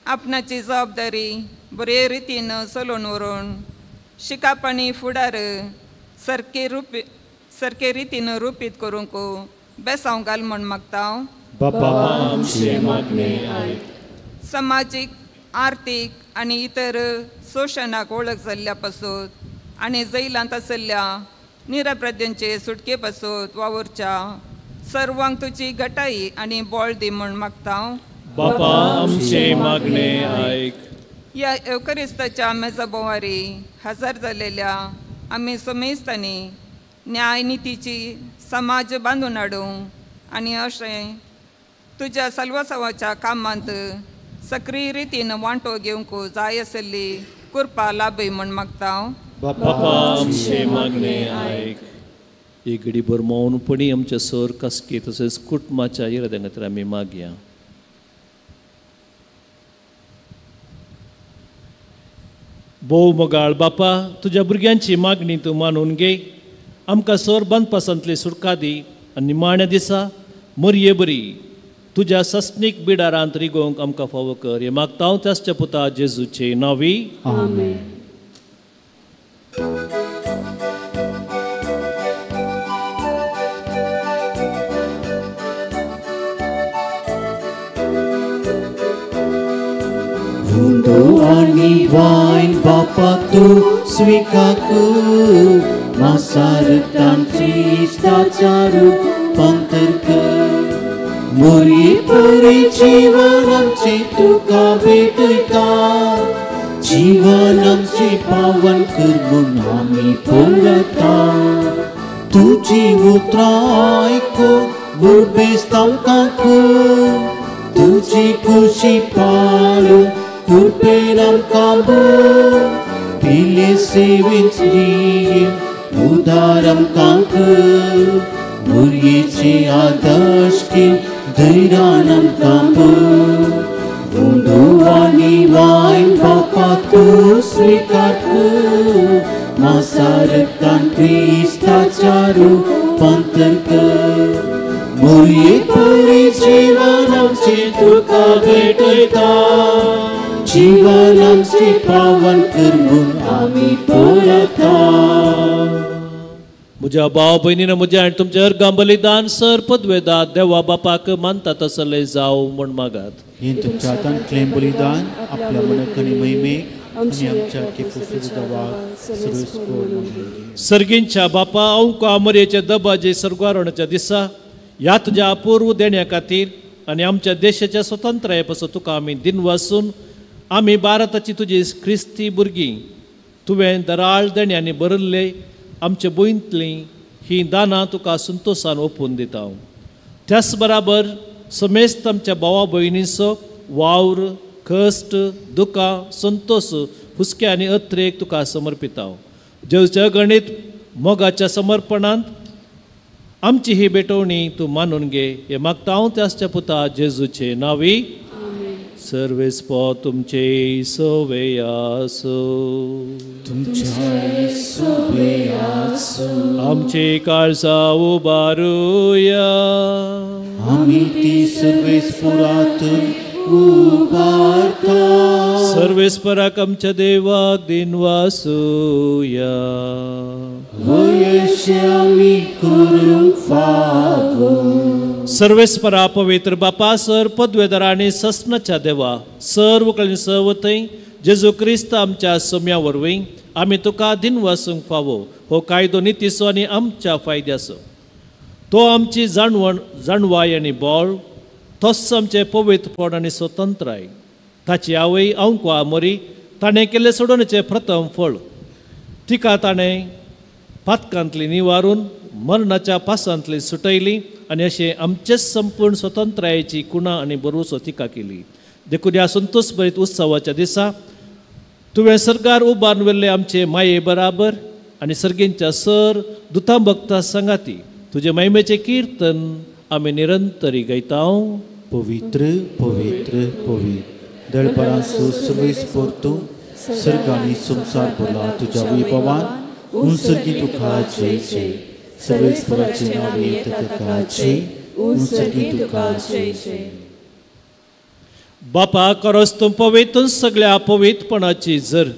आपणाची जबाबदारी बरे रितीन चलोवन व्हरून शिकप आनी फुडार सारके रितीन रुपीत करूंक बेसांव घाल म्हूण मागता. बापा आमचें मागणें आयक. समाजीक, आर्थीक आनी इतर शोशणाक वळख जाल्ल्या पासून आनी जैलांत आशिल्ल्या निरपराध्यांचे सुटके पासून वावुरच्या सर्वांक तुजी घटाई आनी बळ दी म्हूण मागता. बापा आमचें मागणें आयक. ह्या एवकरिस्ताच्या मेजा भोंवारी हजर जालेल्या आमी समेस्तांनी न्याय नितीची समाज बांदून हाडूंक आनी अशें तुज्या सल्वसवाच्या कामांत सक्रीय रितीन वांटो घेवंक जाय आसली कृपा लाभय म्हूण मागता. बापा आमचे मागणे आयक. एक घडीभर मौनपणी आमच्या सर कास्की तशेंच कुटुंबाच्या इराद्या खातीर आमी मागया. भोव मोगाळ बापा, तुज्या भुरग्यांची मागणी तूं मानून घे. आमकां सर बांदपासांतली सुटका दी आनी निमाण्या दिसा मरये बरी तुज्या सस्नीक बिडारांत रिगोवंक आमकां फावो कर. हें मागता हांव त्याच्या पुता जेजूचे नांवी. आमेन. आनी वायन बापा तूं स्विकारकू मासारतान क्रिस्ताच्या रूपांतर कर. मोरी पुरी जीवन आमचें तुका भेटयता, जीवन आमचें पावन कर म्हूण आमी पळयता. तुजी उतरां आयकून गुरबेस्त आमकां कर, तुजी खुशी पाळून कृपेन आमकां भर. पिले सेवेंत उदार आमकां कर, भुरगेचे आदर्श धैर्यान आमकां भर. उंडो आनी वायन बापा तूं स्विकार कर, मासारतान क्रिस्ताच्या रूपांतर कर. मोरये पुरी जीवन आमचें तुका भेटयता, जीवन आमचें पावन कर म्हूण आमी पळयता. म्हज्या भाव भयणीन म्हज्या आनी तुमच्या अर्गां बलिदान सर पदवेदा देवा बापाक मानता तसले जावं म्हूण मागात. हें तुमच्या हातांतलें बलिदान आपल्या मनाक आनी महिमेक आनी आमच्या देवाक सर्वेस्पर. सर्गींच्या बापा, अंका मरयेच्या दबाजे सर्गारोणाच्या दिसा ह्या तुज्या अपूर्व देण्या खातीर आनी आमच्या देशाच्या स्वतंत्राये पासून तुका आमी दिनवासून आमी भारताची तुजी क्रिस्ती भुरगीं तुवें दराळ देण्यांनी बरयल्ले आमचे भुंयतलीं हीं दानां तुका संतोशान ओपून दिता. त्याच बराबर समेस्त आमच्या भावा भयणींचो वावर, कश्ट, दुकां, संतोष, हुस्के आनी अत्रेक तुका समर्पिता. जेवच्या गणीत मोगाच्या समर्पणांत आमची ही भेटवणी तूं मानून घे. हे मागता हांव त्याच्या पुता जेजूचे नांवी. सर्वेस्पर तुमचे सोवे आसो. तुमच्या सोवे आसो. आमचे काळजा उबारुया. आमी ती सर्वेस्परात उबारता. सर्वेस्पराक आमच्या देवाक दिनवासुया. वयशे आमी करूंक फावो. सर्वेस्परा पवित्र बापा, सर पदवेदार आनी सस्नाच्या देवा, सर्व कडेन सर्व थंय जेजू क्रिस्त आमच्या सम्या वरवीं आमी तुका दिनवासूंक फावो. हो कायदो नितीचो आनी आमच्या फायद्याचो. तो आमची जाणवाय आनी बळ, तोच आमचें पवित्रपण आनी स्वतंत्राय. ताची आवय अंकवा मरी ताणें केल्लें सोडोवणेचें प्रथम फळ. तिका ताणें पातकांतली निवारून मरणाच्या पासांतली सुटयली आनी अशें आमचेच संपूर्ण स्वतंत्रायेची कुणा आनी भरवसो तिका केली. देखून ह्या संतोष भरीत उत्सवाच्या दिसा तुवें सरकार उबारून व्हेल्ले आमचे माये बराबर आनी सर्गींच्या सर दुतां भक्ता सांगाती तुजे महिमेचें किर्तन आमी निरंतरी गायता. पवित्र पवित्र पवित्र दळपरांचो सर्वेस्पर तूं, सर्ग आनी संवसार भरला तुज्या वैभवान. उंसर्गी तुका जय जय. सर्वेस्पराचे नांव येता तुका जय. उंसर्गी तुका जय जय. बापा, खरोच तूं पवित्र सगळ्या पवित्रपणाची जर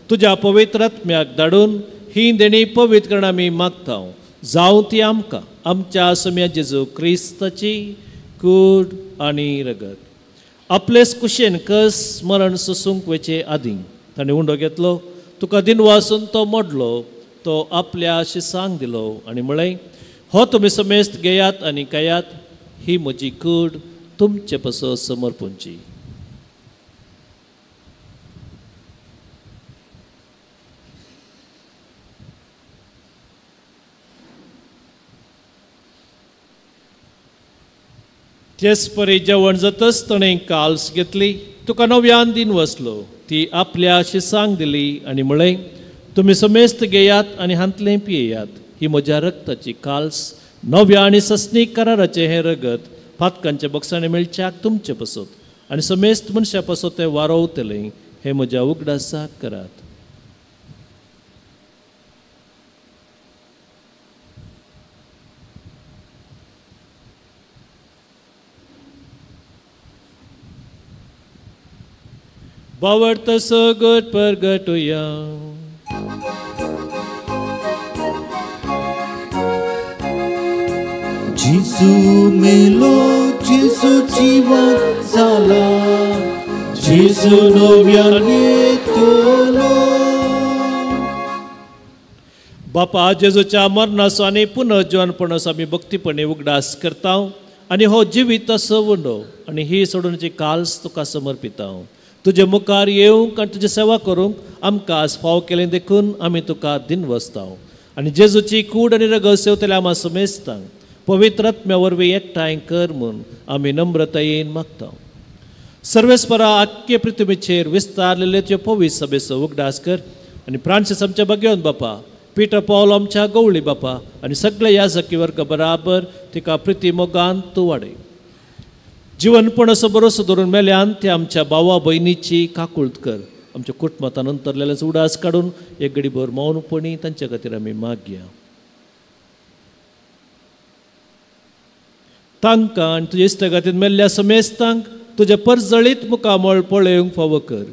तुज्या पवित्र आत्म्याक धाडून ही देणी पवित्र करण आमी मागता. जावं ती आमकां आमच्या सम्या जेजू क्रिस्ताची कूड आनी रगत. आपलेच कुशेन कस मरण सोसूंक वचचे आदीं ताणें उंडो घेतलो, तुका दिनवासून तो मोडलो, तो आपल्या शिसांक दिलो आनी म्हळें, हो तुमी समेस्त घेयात आनी खायात, ही म्हजी कूड तुमचे पासत समर्पणची. तेच परी जेवण जातच ताणें काल्स घेतली, तुका नव्यान दिन वसलो, ती आपल्या शिसांक दिली आनी म्हळें, तुमी समेस्त घेयात आनी हांतलें पियेयात, ही म्हज्या रक्ताची काल्स, नव्या आनी सस्नीक कराराचें हें रगत पातकांच्या बक्षाणे मेळच्याक तुमचे पसत आनी समेस्त मनशां पसत तें वारोवतलें, हें म्हज्या उगडासाक करात. बावडत सगट परगटुया. जेजू मेलो, जेजू जिवन जाला, जेजू नव्यान येतलो. बापा, जेजूच्या मरणाचो आनी पुनर्जिवनपणाचो आमी भक्तीपणे उगडास करता आनी हो जिवीत असो उंडो आनी ही सोडूनची काल्स तुका समर्पिता. तुजे मुखार येवंक आनी तुजी सेवा करूंक आमकां आज फाव केलें देखून आमी तुका दिनवसता आनी जेजूची कूड आनी रगत सेवतल्या आमा समेस्तांक पवित्र आत्म्या वरवीं एकठांय कर म्हूण आमी नम्रतायेन मागता. सर्वेस्परा आख्खे पृथ्वीचेर विस्तारलेले त्यो पवित्र सभेचो उगडास कर आनी फ्रांसीस आमच्या बगेवन बापा, पिटर पावल आमच्या गवळी बापा आनी सगळे याजकी वर्ग बराबर तिका प्रिती मोगान तूं वाडय. जिवनपण असो बरोसो धरून मेल्यान ते आमच्या भावा भयणीची काकूळत कर. आमच्या कुटुंबांत अंतरलेल्याचो उडास काडून एक घडीभर मौनपणी तांच्या खातीर आमी मागया. तांकां आनी तुज्या इश्टागतीन मेल्ल्या समेस्तांक तुज्या परजळीत मुखामळ पळोवंक फावो कर.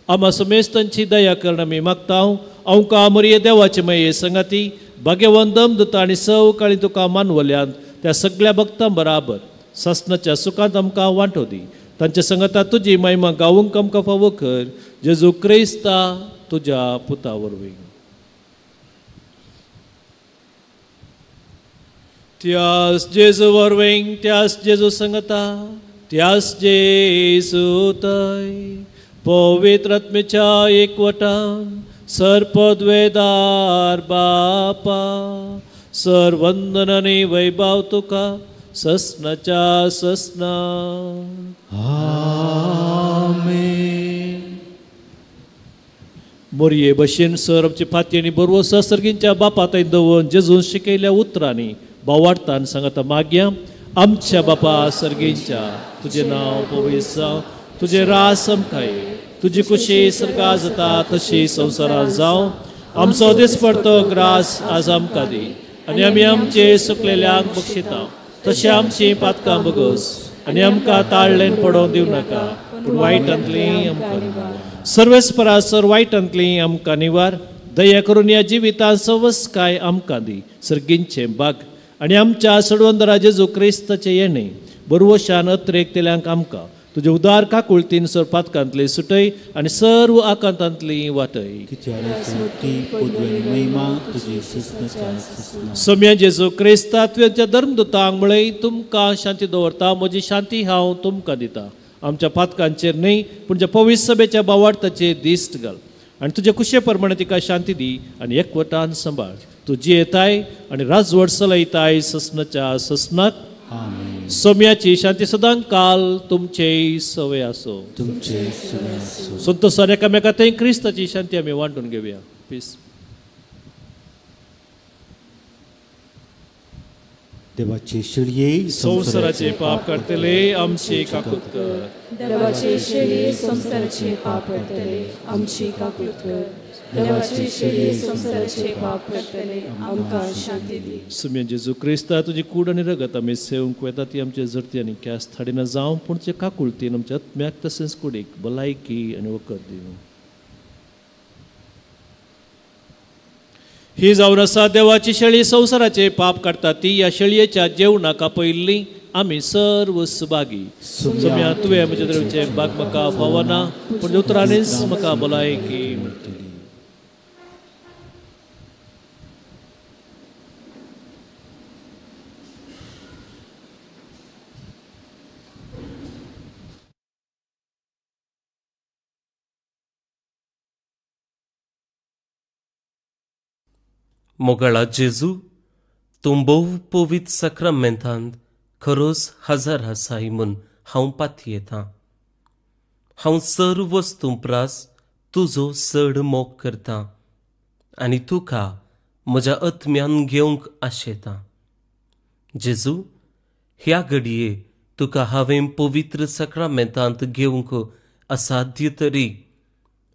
आमा समेस्तांची दया करून आमी मागता. अवका मरिये देवाचे मये संगाती भाग्यवंत दमदता आनी सवकाळी तुका मानवल्यान त्या सगळ्या भक्तां बराबर सासनाच्या सुखांत आमकां वांटो दी. तांच्या संगता तुजी महिमा गावूंक आमकां फावो कर, जेजू क्रिस्ता तुज्या पुता वरवीं. त्यास जेजू वरवीं, त्यास जेजू संगता, त्यास जेजू तय पवित्र आत्म्याच्या एकवटान सर्पद्वेदार बापा सर्वंदन आनी वैभव तुका ससनाच्या ससना. आमेन. मोरये भशेन सर आमची फाती आनी बरवो सर्गींच्या बापा थंय दवरून जेजून शिकयल्या उतरांनी भावार्थान सांगता मागया. आमच्या बापा सर्गींच्या, तुजें नांव पवित्र जावं, तुजें रास आमकां ये, तुजी कुशी सर्गा जाता तशी संवसारांत जावं. आमचो दिसपडतो ग्रास आज आमकां दी आनी आमी आमचे सुकलेल्यांक बक्षिता तशें आमची पातकां बगस आनी आमकां ताळ्ळेन पडोवंक दिवं नाका, पूण वायटांतली आमकां सर्वेस्परा सर वायटांतली आमकां निवार. दया करून ह्या जिवितांत सवसकाय आमकां दी, सर्गींचें बाग आनी आमच्या सडवंदरा जेजू क्रिस्ताचें येणें बरवशान अत्रेकतेल्यांक आमकां तुजे उदार काकुळतीन सर पातकांतली सुटय आनी सर्व आकांतांतली वाटय. सम्या जेजू क्रिस्ता तुवें धर्मदूतांक म्हळें, तुमकां शांती दवरता, म्हजी शांती हांव तुमकां दिता. आमच्या पातकांचेर न्हय पूण ज्या पवित्र सभेच्या भावार्थाचेर दिश्ट घाल आनी तुजे कुशे प्रमाणे तिका शांती दी आनी एकवटान सांबाळ. तूं जियेताय आनी राजवट चलयताय ससनाच्या ससनाक. सोम्याची शांती सदां काल तुमचे सवय आसो. संतोषान एकामेका थंय क्रिस्ताची शांती आमी वांटून घेवया. पीस. देवाचे शेळये संवसाराचे पाप काडटले आमची काकूत कर. देवाचे शेळये संवसाराचे पाप काडटले आमची काकूत कर. देवाचे शेळये संवसाराचे पाप काडटले आमकां शांती दी. सुम्या जेजू क्रिस्ता तुजी कूड आनी रगत आमी सेवंक वेता ती आमचे जरती आनी क्यास थाडिना जावं, पूण तुजे काकुळतीन आमच्या आत्म्याक तशेंच कुडीक भलायकी आनी वखद दिवं. ही जावन आसा देवाची शेळी संवसाराचे पाप काडटा ती ह्या शेळयेच्या जेवणाक आपयल्ली आमी सर्व सुभागी. सोम्या तुवें म्हज्या देवाचें बाग म्हाका फावना, पूण उतरांनीच म्हाका भलायकी मेळटली. मोगाळा जेजू, तूं भोव पवित्र साक्रामेंतांत खरोच हजर आसाय म्हूण हांव पातयेतां. हांव सर्व वस्तूं प्रास तुजो चड मोग करतां आनी तुका म्हज्या आत्म्यान घेवंक आशेतां. जेजू, ह्या घडये तुका हांवें पवित्र साक्रामेंतांत घेवंक असाध्य तरी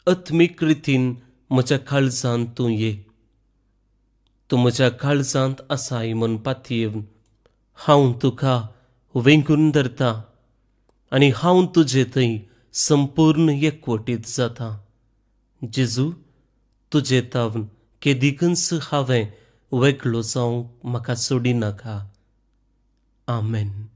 आत्मीक रितीन म्हज्या काळजांत तूं ये. तूं म्हज्या काळजांत आसाय म्हूण पातयेवन हांव तुका वेंगून धरतां आनी हांव तुजे थंय संपूर्ण एकवटीत जाता. जेजू, तुजे तावन केदिकूच हांवें वेगळो जावंक म्हाका सोडिनाका. आमेन.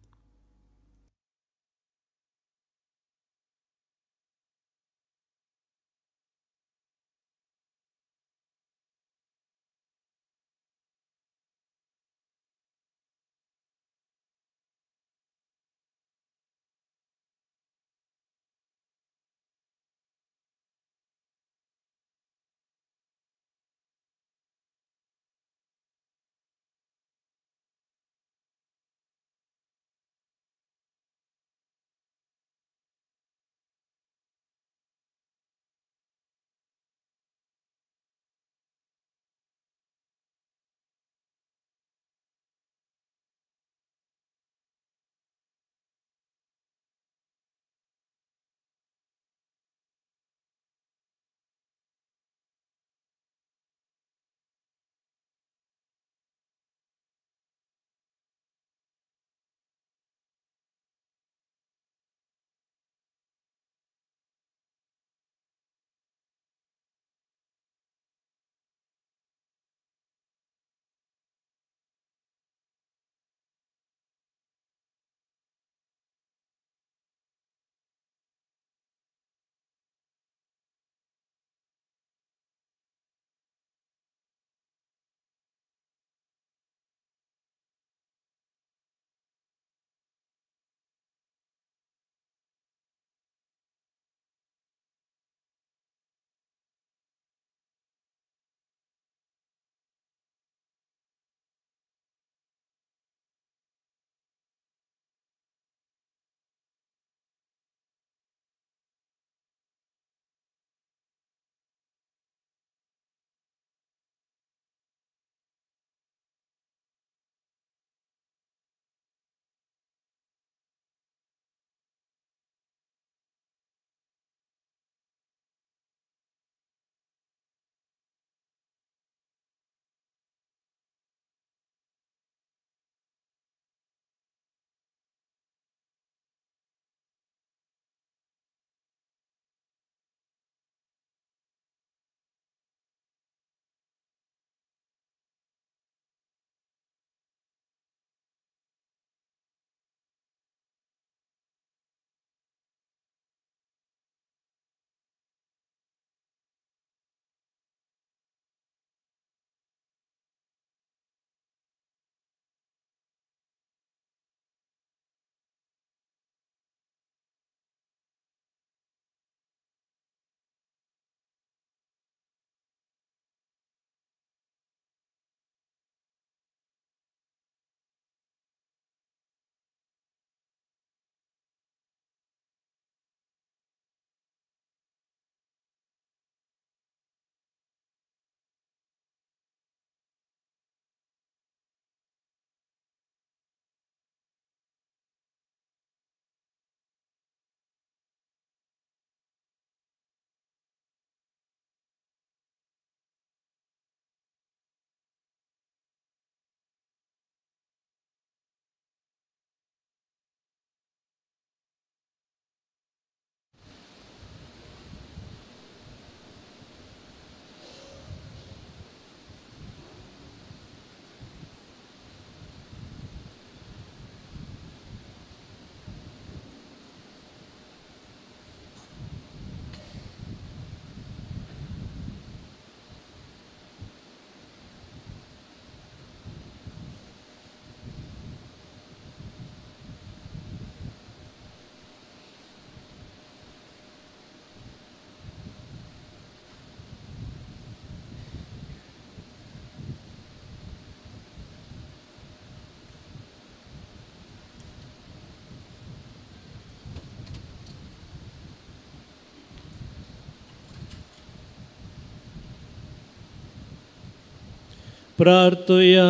प्रार्थया.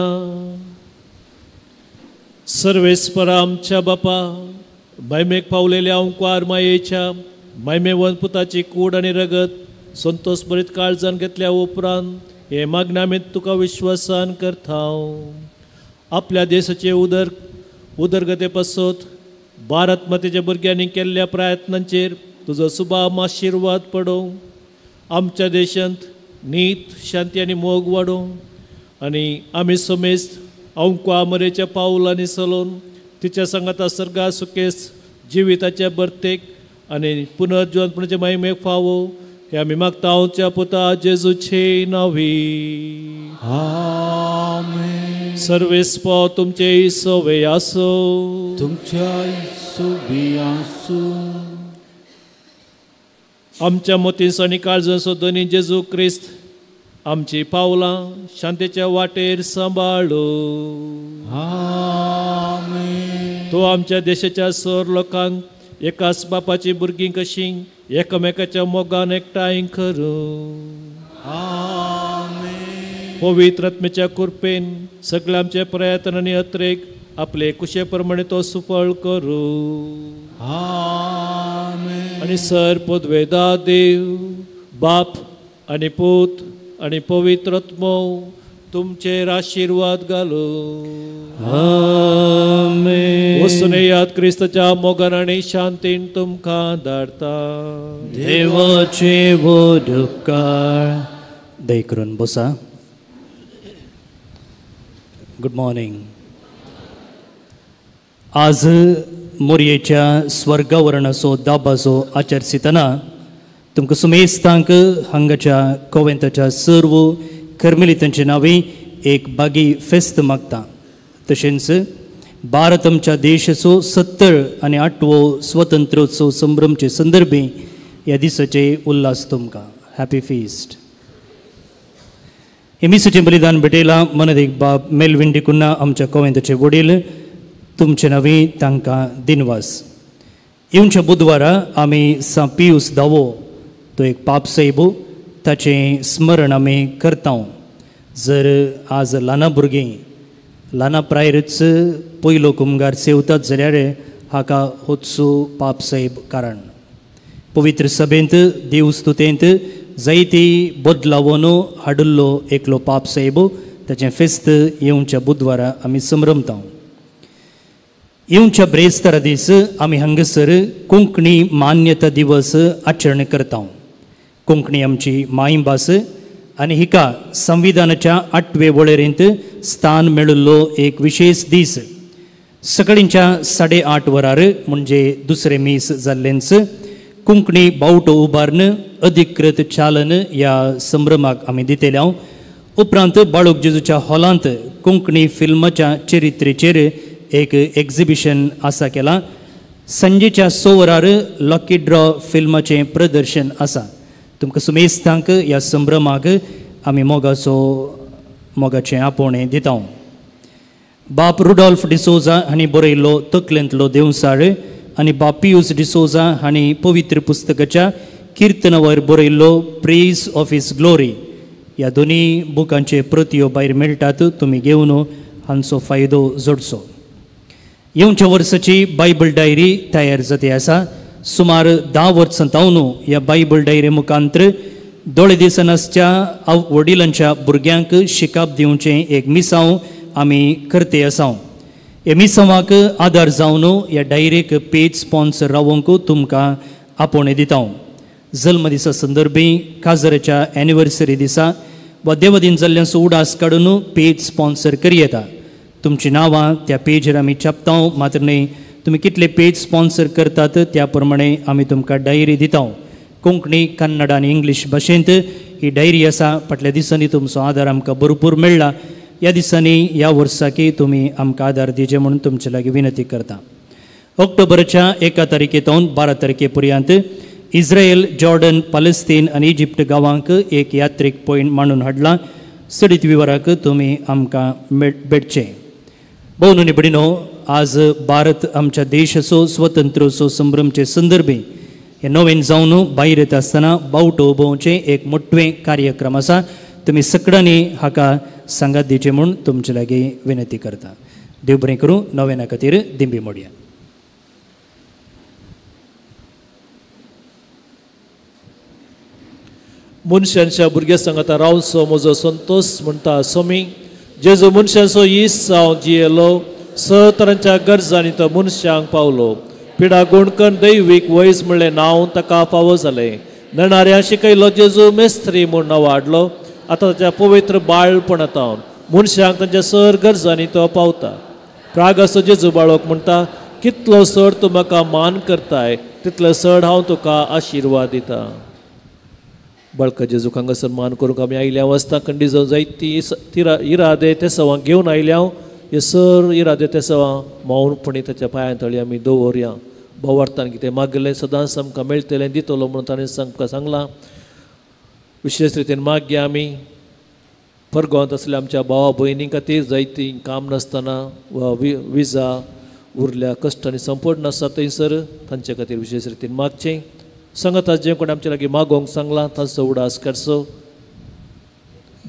सर्वेस्परा आमच्या बापा, महिमेक पावलेल्या अंकुआर मायेच्या महिमेवन पुताची कूड आनी रगत संतोष भरीत काळजान घेतल्या उपरांत हे मागणें आमी तुका विश्वासान करता. आपल्या देशाचे उदरगते पासत भारत मातेच्या भुरग्यांनी केल्ल्या प्रयत्नांचेर तुजो सुभाव आशिर्वाद पडोवं. आमच्या देशांत नीत, शांती आनी मोग वाडोवं आनी आमी समेस्त अंकुआ मरेच्या पावलांनी चलोवन तिच्या सांगाता सर्गा सुकेस जिविताच्या भरतेक आनी पुनर्जिवंतपणाचे महिमेक फावो हे आमी मागता आमच्या पुता जेजूचे नांवी. आमेन. सर्वेस्पो तुमचे सोवे आसो. तुमच्या सोबी आसूं. आमच्या मोतींचो आनी काळजांचो धनी जेजू क्रिस्त आमची पावलां शांतीच्या वाटेर सांबाळू. आमेन. तो आमच्या देशाच्या सर लोकांक एकाच बापाची भुरगीं कशीं एकामेकाच्या मोगान एकठांय करूं. आमेन. पवित्र आत्म्याच्या कृपेन सगळे आमचे प्रयत्न आनी अत्रेक आपले कुशे प्रमाणे तो सुफळ करूं. आमेन. आनी सर पदवेदा देव बाप आनी पूत आनी पवित्र आत्मो तुमचेर आशिर्वाद घालूं. आमेन. वचून येयात क्रिस्ताच्या मोगान आनी शांतीन तुमकां धाडता. देवाचे व्हड उपकार. दया करून बसा. Good morning. आज मोरयेच्या स्वर्गावरणाचो दाबाचो आचरसितना तुमकां सुमेस्तांक हांगाच्या कोवेंताच्या सर्व कर्मेलितांचे नांवी एक बागी फेस्त मागता. तशेंच भारत आमच्या देशाचो 70 आनी 8वो स्वतंत्रोत्सव संभ्रमचे संदर्भी ह्या दिसाचे उल्हास तुमकां. Happy feast. हे मिसाचें बलिदान भेटयलां मनदेक बाब मेलविन डिकुन्ना आमच्या कोवेंताचे वडील, तुमचे नांवी तांकां दिनवास. येवच्या बुधवारा आमी सां पियूस दावो तो एक पाप साहेब ताचें स्मरण आमी करता. जर आज ल्हाना भुरगीं ल्हाना प्रायरच पयलो कुमगार सेवतात जाल्यार हाका होत्सो पाप साहेब कारण. पवित्र सभेंत देवस्तुतेंत जायती बदलावोन हाडिल्लो एकलो पाप साहेब ताचें फेस्त येवच्या बुधवारा आमी संभ्रमता. येवच्या ब्रेस्तारा दीस आमी हांगासर कोंकणी मान्यता दिवस आचरण करता. कोंकणी आमची मायभास आनी हिका संविधानाच्या 8वे वळेरेंत स्थान मेळिल्लो एक विशेष दीस. सकाळींच्या 8:30 वरार म्हणजे दुसरें मीस जाल्लेंच कोंकणी बावटो उबारून अधिकृत चालन ह्या संभ्रमाक आमी दितले. उपरांत बाळूक जेजूच्या हॉलांत कोंकणी फिल्माच्या चरित्रेचेर एक एक्झिबिशन आसा केलां. सांजेच्या 6 वरार लकी ड्रॉ फिल्माचें प्रदर्शन आसा. तुमकां सुमेस्तांक ह्या संभ्रमाक आमी मोगाचें आपोवणें दिता. बाप रुडॉल्फ डिसोजा हांणी बरयल्लो तकलेंतलो देवसाळ आनी बाप पियूस डिसोजा हांणी पवित्र पुस्तकाच्या किर्तनावर बरयल्लो प्रेज ऑफ his glory ह्या दोनूय बुकांचे प्रतियो भायर मेळटात. तुमी घेवन हांचो फायदो जोडचो. येवच्या वर्साची बायबल डायरी तयार जाते आसा. सुमार 10 वर्सां जावन ह्या बायबल डायरी मुखांतर दोळे दिसनासच्या वडिलांच्या भुरग्यांक शिकाप दिवचें एक मिसांव आमी करते आसा. ह्या मिसांवाक आदार जावन ह्या डायरेक पेज स्पॉन्सर रावोंक तुमकां आपोवणें दिता. जल्मदिसा संदर्भी काजराच्या एनिवर्सरी दिसा वा देवदीन जाल्ल्यांचो उडास काडून पेज स्पॉन्सर करयेता. तुमची नांवां त्या पेजीर आमी छापता. मात्र न्हय तुमी कितले पेज स्पॉन्सर करतात त्या प्रमाणे आमी तुमकां डायरी दिता. कोंकणी, कन्नड आनी इंग्लीश भाशेंत ही डायरी आसा. फाटल्या दिसांनी तुमचो आदार आमकां भरपूर मेळ्ळा. ह्या दिसांनी ह्या वर्साकी तुमी आमकां आदार दिवचे म्हणून तुमचे लागीं विनंती करता. ऑक्टोबरच्या 1 तारखेतून 12 तारखे पर्यंत इस्रायल, जॉर्डन, पॅलेस्टीन आनी इजिप्ट गांवांक एक यात्रीक पॉयंट मांडून हाडला. सडीत विवराक तुमी आमकां भेटचे. भोवनुनी भयणीनो, आज भारत आमच्या देशाचो स्वतंत्रोत्सव संभ्रमचे संदर्भी हे नवीन जावन भायर येता आसतना बावटो उबोवचें एक मोटवें कार्यक्रम आसा. तुमी सगळ्यांनी हाका सांगात दिवचे म्हूण तुमचे लागीं विनंती करता. देव बरें करूं. नोवेना खातीर दिंबी मोडया. मनशांच्या भुरग्या सांगता रावचो म्हजो संतोष म्हणटा स्वामी जेजू मनशांचो इस जावन जियेलो स तरांच्या गरजांनी तो मनशांक पावलो. पिडा गुणकन दैवीक वैज म्हणलें नांव ताका फावो जालें. नेणाऱ्या शिकयलो जेजू मेस्त्री म्हूण नांव हाडलो. आतां ताच्या पवित्र बाळपणांत मनशांक तांच्या सर गरजांनी तो पावता. प्राग असो जेजू बाळोक म्हणटा कितलो सर तूं म्हाका मान करताय तितलो चड हांव तुका आशिर्वाद दिता. बाळका जेजूक हांगासर मान करूंक आमी आयल्या वचता खंडी जावन जायती इरादे ते सवां घेवन आयल्या हे सर इरादे ते सवां मौनपणी ताच्या पांयां तळी आमी दवरया. भावार्थान कितें मागलें सदांच आमकां मेळटलें दितलो म्हणून ताणें आमकां सांगलां. विशेश रितीन मागया आमी परगांवांत आसल्या आमच्या भावा भयणी खातीर जायतीं काम नासतना वा विजा उरल्या कश्टांनी संपट नासता थंयसर तांचे खातीर विशेश रितीन मागचें. सांगता जें कोण आमचे लागीं मागोवंक सांगलां तांचो उडास करचो.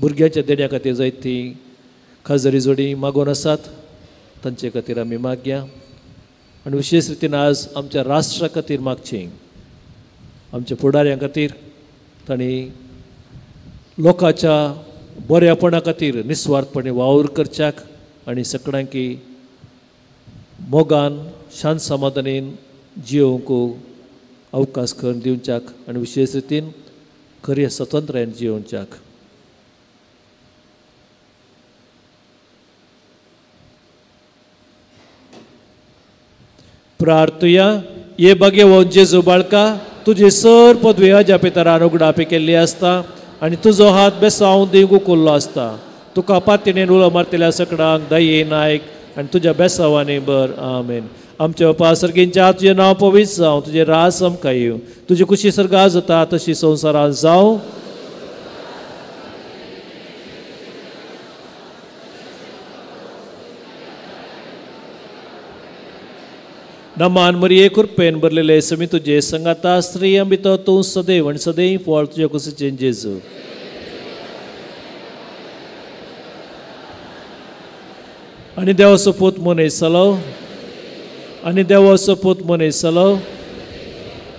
भुरग्यांच्या देण्या खातीर जायतीं खाजरी जोडी मागोवन आसात तांचे खातीर आमी मागया. आनी विशेश रितीन आज आमच्या राष्ट्रा खातीर मागचें, आमच्या फुडाऱ्यां खातीर तांणी लोकांच्या बऱ्यापणा खातीर निस्वार्थपणे वावर करच्याक आनी सगळ्यांकी मोगान शांत समाधानेन जियोवंक अवकाश करून दिवच्याक आनी विशेश रितीन खरी स्वतंत्रायेन जियोवच्याक. प्रार्थुया. ये बागेवन जेजू बाळका तुजी सर पदवी अज्या पितरान उगडापी केल्ली आसता आनी तुजो हात बेसांव दिवंक उकुल्लो आसता. तुका पातीणेन उलो मारतल्या सकडांक दये नायक आनी तुज्या बेसांवांनी बर. आमेन. आमच्या बापा सर्गींच्या तुजें नांव पवित्र जावं, तुजें राज आमकां येवं, तुजी कुशी सर्गां जाता तशी संवसारांत जावं. नमान मरिये कृपेन भरलेले समी तुजे संगाता स्त्रियां भितर तूं सदैव आनी सदैव फळ तुज्या कुशीचें जेजू. आनी देवाचो पूत मनीस जालो आनी देवाचो पूत मनीस जालो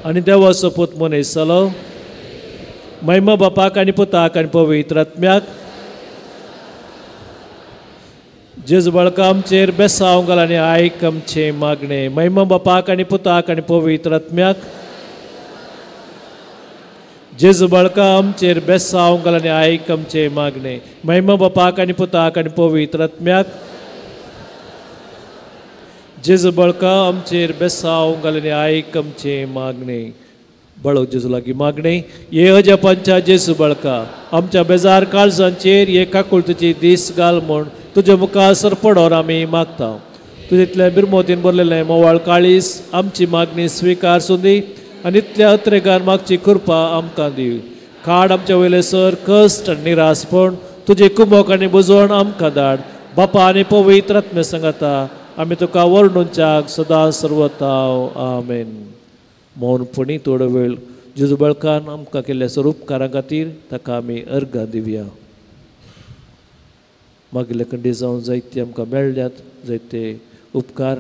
आनी देवाचो पूत मनीस जालो. महिमा बापाक आनी पुताक आनी पवित्र आत्म्याक. जेजू बाळका आमचेर बेसांव घाल आनी आयक आमचें मागणें. महिमा बापाक आनी पुताक आनी पवित्र आत्म्याक. जेजू बाळका आमचेर बेसांव घाल आनी आयक आमचें मागणें. महिमा बापाक आनी पुताक आनी पवित्र आत्म्याक. जेजू बाळका आमचेर बेसांव घाल आनी आयक आमचें मागणें. बाळक जेजू लागीं मागणें. हे अजापांच्या जेजू बाळका आमच्या बेजार काळजांचेर हे काकुळतेची दीस घाल म्हूण तुज्या मुखार सरपडोन आमी मागता. तुजेंतल्या बिरमोतीन भरलेलें मोवाळ काळीस आमची मागणी स्विकार सुंदी आनी इतल्या अत्रेगान मागची कृपा आमकां दी. काड आमच्या वयले सर कश्ट आनी निरासपण तुजे कुमोक आनी बुजवण आमकां धाड. बापा आनी पवित्र आत्मे सांगता आमी तुका वर्णुच्याक सदां सर्वताव. आमेन. मौनपणी थोडो वेळ जेजू बाळकान आमकां केल्ल्या सर उपकारां खातीर ताका आमी अर्घां दिवया. मागिल्ले खंडी जावन जायते आमकां मेळ्ळ्यात जायते उपकार.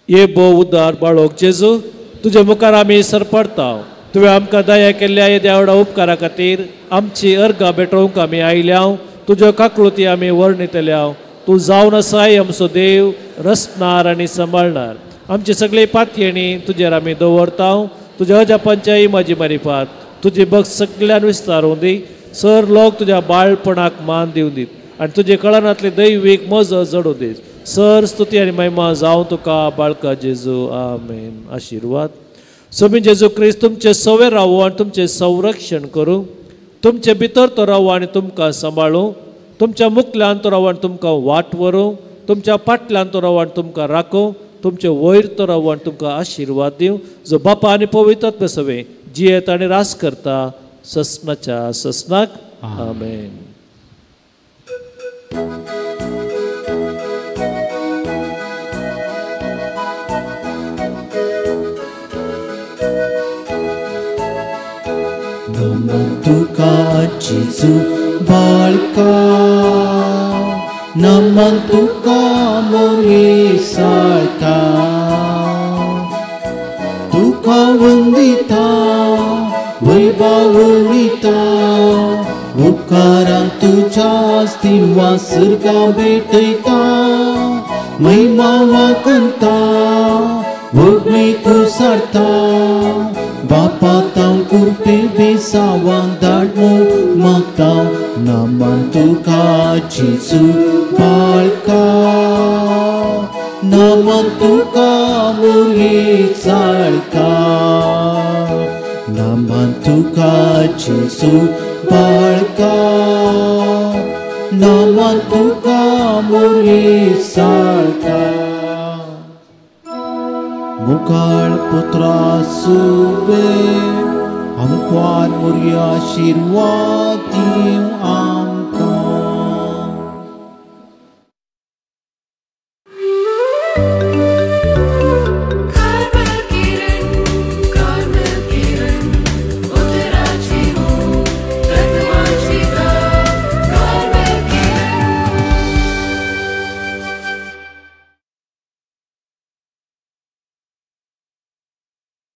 ये भोव उदार बाळोक जेजू तुजे मुखार आमी सरपडता. तुवें आमकां दया केल्ल्या येद्या व्हडा उपकारा खातीर आमची अर्घां भेटोवंक आमी आयल्या. तुज्यो काकळुती आमी वर्णितल्या. तूं जावन आसाय आमचो देव रचणार आनी सांबाळणार. आमची सगळी पातयेणी तुजेर आमी दवरता. तुज्या अजापांच्याय म्हाजी मारिफात तुजी भक्त सगळ्यान विस्तारून दी. सर लोक तुज्या बाळपणाक मान दिवन दीत आनी तुजे कळनांतली दैवीक मज जडूं दीत. सर स्तुती आनी महिमा जावं तुका बाळका जेजू. आमेन. आशिर्वाद. स्वामी जेजू क्रिस्त तुमचे सवे रावो आनी तुमचें संरक्षण करूं. तुमचे भितर तो रावो आनी तुमकां सांबाळूं. तुमच्या मुखल्यान तो रावो आनी तुमकां वाट व्हरूं. तुमच्या फाटल्यान तो रावो आनी तुमकां राखूं. तुमचे वयर तो रावो आनी तुमकां आशिर्वाद दिवं. जो बापा आनी पवित्र आत्मे सवे जियेत आनी रास करता ससनाच्या ससनाक. आमेन. जेजू बाळका नमन तुका मोरी साळका तुका वंदिता वैभवलिता उपकारां तुज्या स्तिवा सर्गा भेटयता महिमा वाकंता भोगणी कुसारता बापा तांव कुरपे बेसावां धाड म्हूण मागता नमन तुका जेजू बाळका नमन तुका मोरी साळका नमन तुका जेजू बाळका नमन तुका मोरी साळका मुखाळ पुत्रा सुवे आमकां मोरी आशिर्वाद दीव.